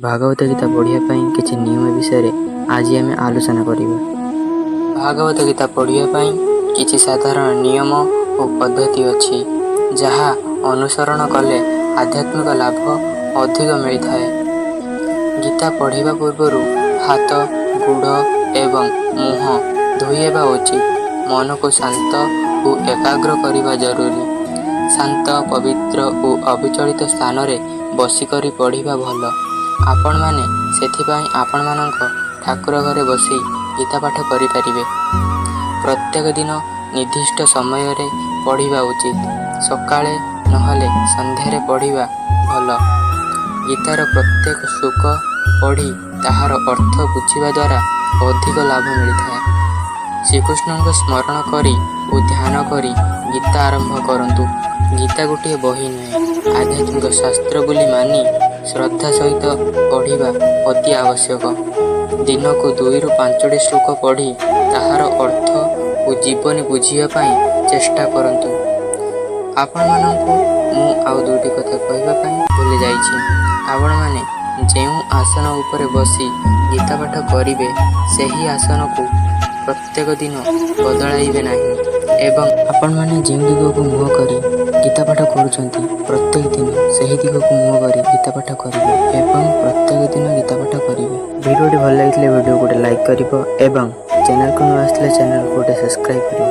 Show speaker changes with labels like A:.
A: ଭାଗବତ ଗୀତା ପଢ଼ିବା ପାଇଁ କିଛି ନିୟମ ବିଷୟରେ ଆଜି ଆମେ ଆଲୋଚନା କରିବା। ଭାଗବତ ଗୀତା ପଢ଼ିବା ପାଇଁ କିଛି ସାଧାରଣ ନିୟମ ଓ ପଦ୍ଧତି ଅଛି, ଯାହା ଅନୁସରଣ କଲେ ଆଧ୍ୟାତ୍ମିକ ଲାଭ ଅଧିକ ମିଳିଥାଏ। ଗୀତା ପଢ଼ିବା ପୂର୍ବରୁ ହାତ, ଗୋଡ଼ ଏବଂ ମୁହଁ ଧୋଇହେବା ଉଚିତ। ମନକୁ ଶାନ୍ତ ଓ ଏକାଗ୍ର କରିବା ଜରୁରୀ। ଶାନ୍ତ, ପବିତ୍ର ଓ ଅବିଚଳିତ ସ୍ଥାନରେ ବସିକରି ପଢ଼ିବା ଭଲ। ଆପଣମାନେ ସେଥିପାଇଁ ଆପଣମାନଙ୍କ ଠାକୁର ଘରେ ବସି ଗୀତା ପାଠ କରିପାରିବେ। ପ୍ରତ୍ୟେକ ଦିନ ନିର୍ଦ୍ଦିଷ୍ଟ ସମୟରେ ପଢ଼ିବା ଉଚିତ। ସକାଳେ ନହେଲେ ସନ୍ଧ୍ୟାରେ ପଢ଼ିବା ଭଲ। ଗୀତାର ପ୍ରତ୍ୟେକ ଶ୍ଲୋକ ପଢ଼ି ତାହାର ଅର୍ଥ ବୁଝିବା ଦ୍ୱାରା ଅଧିକ ଲାଭ ମିଳିଥାଏ। ଶ୍ରୀକୃଷ୍ଣଙ୍କୁ ସ୍ମରଣ କରି ଓ ଧ୍ୟାନ କରି ଗୀତା ଆରମ୍ଭ କରନ୍ତୁ। ଗୀତା ଗୋଟିଏ ବହି ନୁହେଁ, ଆଧ୍ୟାତ୍ମିକ ଶାସ୍ତ୍ର ବୋଲି ମାନି ଶ୍ରଦ୍ଧା ସହିତ ପଢ଼ିବା ଅତି ଆବଶ୍ୟକ। ଦିନକୁ 2ରୁ 5ଟି ଶ୍ଲୋକ ପଢ଼ି ତାହାର ଅର୍ଥ ଓ ଜୀବନୀ ବୁଝିବା ପାଇଁ ଚେଷ୍ଟା କରନ୍ତୁ। ଆପଣମାନଙ୍କୁ ମୁଁ ଆଉ ଦୁଇଟି କଥା କହିବା ପାଇଁ ଭୁଲି ଯାଇଛି। ଆପଣମାନେ ଯେଉଁ ଆସନ ଉପରେ ବସି ଗୀତା ପାଠ କରିବେ, ସେହି ଆସନକୁ ପ୍ରତ୍ୟେକ ଦିନ ବଦଳାଇବେ ନାହିଁ ଏବଂ ଆପଣମାନେ ଯେଉଁ ଦିଗକୁ ମୁହଁ କରି ଗୀତା ପାଠ କରୁଛନ୍ତି, ପ୍ରତ୍ୟେକ ଦିନ ସେହି ଦିଗକୁ ମୁହଁ କରି ଗୀତା ପାଠ କରିବେ ଏବଂ ପ୍ରତ୍ୟେକ ଦିନ ଗୀତା ପାଠ କରିବେ। ଭିଡ଼ିଓଟି ଭଲ ଲାଗିଥିଲେ ଭିଡ଼ିଓ ଗୋଟେ ଲାଇକ୍ କରିବ ଏବଂ ଚ୍ୟାନେଲକୁ ନୂଆ ଆସିଥିଲେ ଚ୍ୟାନେଲକୁ ଗୋଟେ ସବସ୍କ୍ରାଇବ୍ କରିବ।